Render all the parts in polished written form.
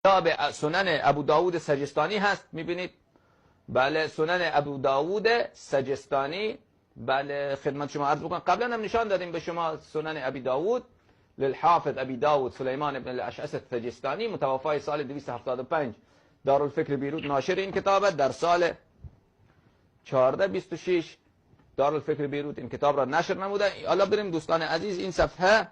کتاب سنن ابو داود سجستانی هست، میبینید؟ بله، سنن ابو داود سجستانی. بله، خدمت شما عرض بکنم قبلا هم نشان دادیم به شما سنن ابی داود للحافظ ابی داود سلیمان بن الاشعث السجستانی، متوفای سال 275، دارالفکر بیروت ناشر این کتاب. در سال 1426 دارالفکر بیروت این کتاب را نشر نموده. حالا بریم دوستان عزیز این صفحه،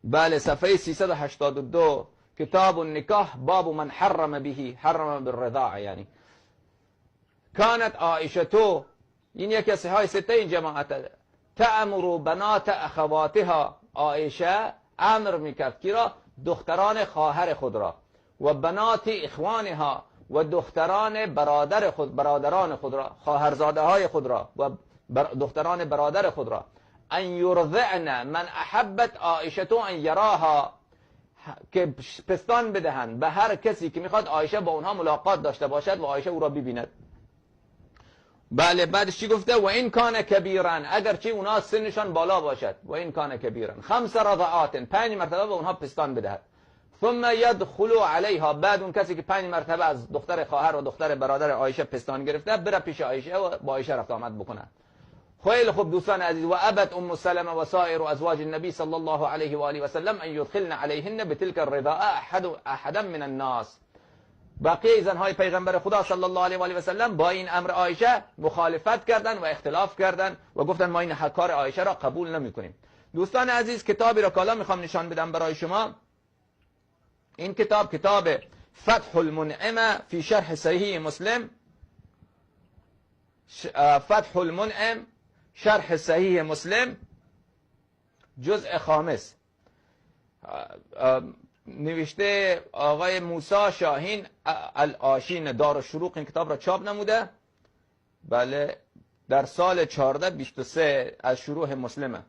بله صفحه 382، کتاب النکاح باب من حرم به، حرم بالرضاع. یعنی كانت عائشه، این یکی از صحای سته این جماعت، تأمر بنات اخواتها، عایشه امر میکرد کی را؟ دختران خواهر خود را، و بنات اخوانها، و دختران برادر خود، برادران خود را، خواهرزاده های خود را و دختران برادر خود را، ان یرضعن من احبت عایشه ان یراها، که پستان بدهند به هر کسی که میخواد عایشه با اونها ملاقات داشته باشد و عایشه او را ببیند. بله، بعدش چی گفته؟ و این کان کبیرن، اگرچه اونها سنشان بالا باشد، و این کان کبیرن خمس رضعات، 5 مرتبه به اونها پستان بدهد. ثم یدخل علیها، بعد اون کسی که 5 مرتبه از دختر خواهر و دختر برادر عایشه پستان گرفته بره پیش عایشه و با عایشه رفت آمد بکنه. خیلی خوب دوستان عزیز، و ابت ام سلمة و سایر ازواج النبی صلی الله علیه و آله و سلم ان یدخلن علیهن بتلك الرضاعه احدا من الناس. بقیه زنهای پیغمبر خدا صلی الله علیه و آله و سلم با این امر عایشه مخالفت کردند و اختلاف کردند و گفتن ما این کار عایشه را قبول نمی کنیم. دوستان عزیز، کتابی را که حالا میخوام نشان بدم برای شما، این کتاب کتاب فتح المنعم فی شرح صحیح مسلم، فتح المنعم شرح صحیح مسلم جزء خامس، نوشته آقای موسی شاهین الآشین، دارالشروق این کتاب را چاپ نموده. بله، در سال 1423 از شروع مسلمه،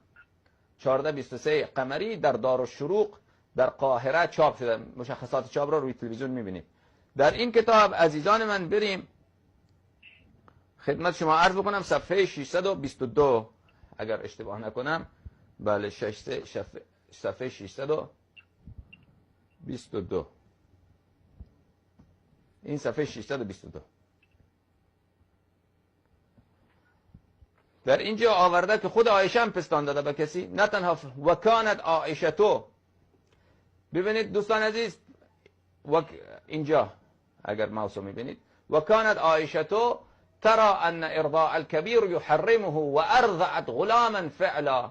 1423 قمری در دارالشروق در قاهره چاپ شده. مشخصات چاپ را روی تلویزیون میبینید. در این کتاب عزیزان من بریم خدمت شما عرض بکنم صفحه 622 اگر اشتباه نکنم، بله صفحه 622، این صفحه 622 در اینجا آورده که خود عایشه هم پستان داده به کسی، نه تنها و کانت عایشه تو. ببینید دوستان عزیز، اینجا اگر ماوس رو میبینید، و کانت عایشه تو ترى ان ارضاع الكبير يحرمه وارضعت غلاما فعلا.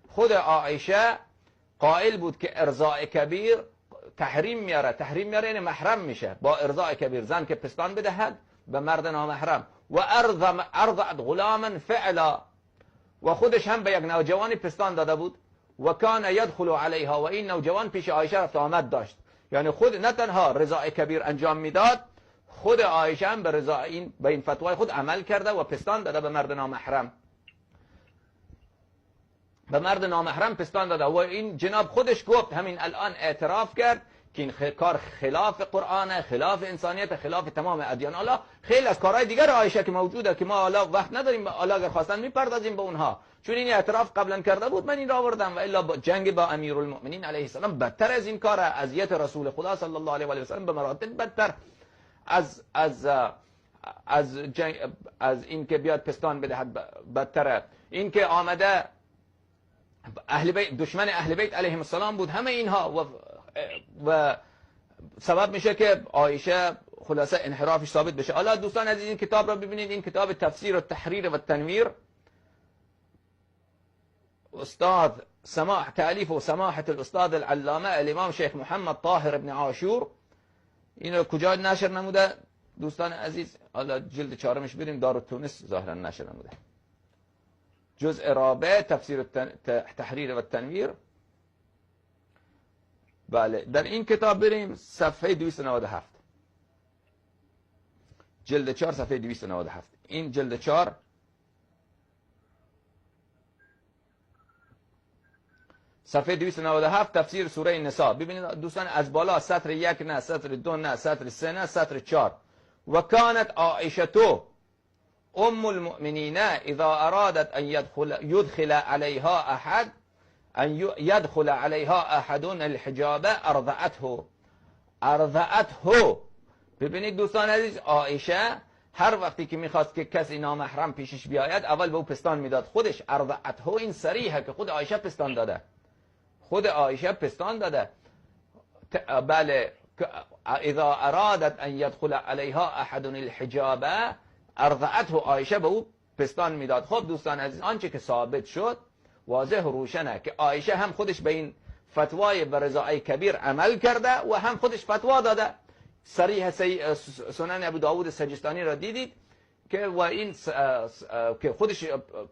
خود عایشه قائل بود که ارضاع کبیر تحریم میاره، تحریم میاره یعنی محرم میشه با ارضاع کبیر، زن که پستان بدهد به مرد نامحرم. و ارضعت غلاما فعلا، و خودش هم به یک نوجوانی پستان داده بود. و کان یدخل علیها، و این نوجوان پیش عایشه رفت آمد داشت. یعنی خود نه تنها رضاع کبیر انجام میداد، خود عایشه هم به رضاع این، به این فتوای خود عمل کرده و پستان داده به مرد نامحرم، به مرد نامحرم پستان داده. و این جناب خودش گفت، همین الان اعتراف کرد که این کار خلاف قرآن، خلاف انسانیت، خلاف تمام ادیان. حالا خیلی از کارهای دیگر عایشه که موجوده که ما حالا وقت نداریم، حالا اگر خواستن میپردازیم به اونها، چون این اعتراف قبلا کرده بود، من این را آوردم. و الا با جنگ با امیرالمؤمنین علیه السلام بدتر از این کار، اذیت رسول خدا صلی الله علیه و آله و سلم به مراتب بدتر از از از جنگ، از این که بیاد پستان بدهد بدتره. این که آمده اهل بیت، دشمن اهل بیت علیهم السلام بود، همه اینها و سبب میشه که عایشه خلاصه انحرافش ثابت بشه. حالا دوستان عزیز این کتاب را ببینید، این کتاب تفسیر و تحریر و تنویر، استاد سماح، تألیف و سماحة الاستاذ العلامه الامام شیخ محمد طاهر بن عاشور. اینو کجا نشر نموده دوستان عزیز؟ حالا جلد چهارمش بریم، دار تونس ظاهرا نشر نموده. جزء رابع تفسیر تحریر و تنویر. بله، در این کتاب بریم صفحه 297، جلد 4 صفحه 297. این جلد 4 صفحه 297 تفسیر سوره نساء. ببینید دوستان از بالا سطر 1 نه، سطر 2 نه، سطر 3 نه، سطر 4. و کانت عایشه ام المؤمنین اذا ارادت ان يدخل عليها احد أن يدخل عليها أحد الحجاب أرضعته. ارضعته. ببینید دوستان عزیز، عایشه هر وقتی که میخواست که کسی نامحرم پیشش بیاید اول به او پستان میداد، خودش ارضعته، این صریحه که خود عایشه پستان داده، خود عایشه پستان داده. بله، اذا ارادت ان يدخل علیها احد الحجاب ارضعته، عایشه به او پستان میداد. خب دوستان عزیز، آنچه که ثابت شد واضح و روشنه که عایشه هم خودش به این فتوای به رضاعه کبیر عمل کرده و هم خودش فتوا داده. صریح سنن ابو داود سجستانی را دیدید که و این که خودش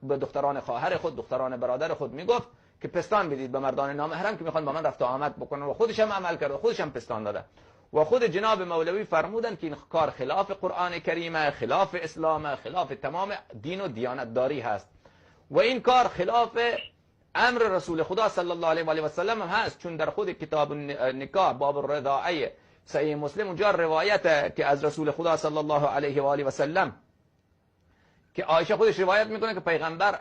به دختران خواهر خود، دختران برادر خود میگفت که پستان بدید به مردان نامحرم که میخوان با من رفت و آمد بکنن، و خودش هم عمل کرده، خودش هم پستان داده. و خود جناب مولوی فرمودن که این کار خلاف قرآن کریمه، خلاف اسلام، خلاف تمام دین و دیانت داری هست و این کار خلاف امر رسول خدا صلی الله علیه و آله و سلم هم هست، چون در خود کتاب نکاح باب الرضاعه صحیح مسلم اونجا روایت که از رسول خدا صلی الله علیه و آله و سلم که عایشه خودش روایت میکنه که پیغمبر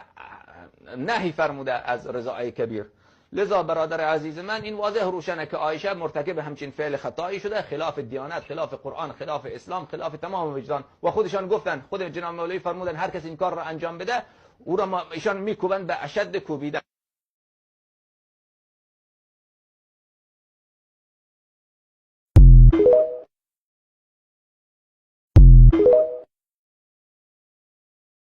نهی فرموده از رضاعه کبیر. لذا برادر عزیز من، این واضح روشنه که عایشه مرتکب همچین فعل خطایی شده، خلاف دیانت، خلاف قرآن، خلاف اسلام، خلاف تمام وجدان. و خودشان گفتن، خود جناب مولوی فرمودن هر کس این کار را انجام بده او را ایشان میکوبند به اشد کوبیدن.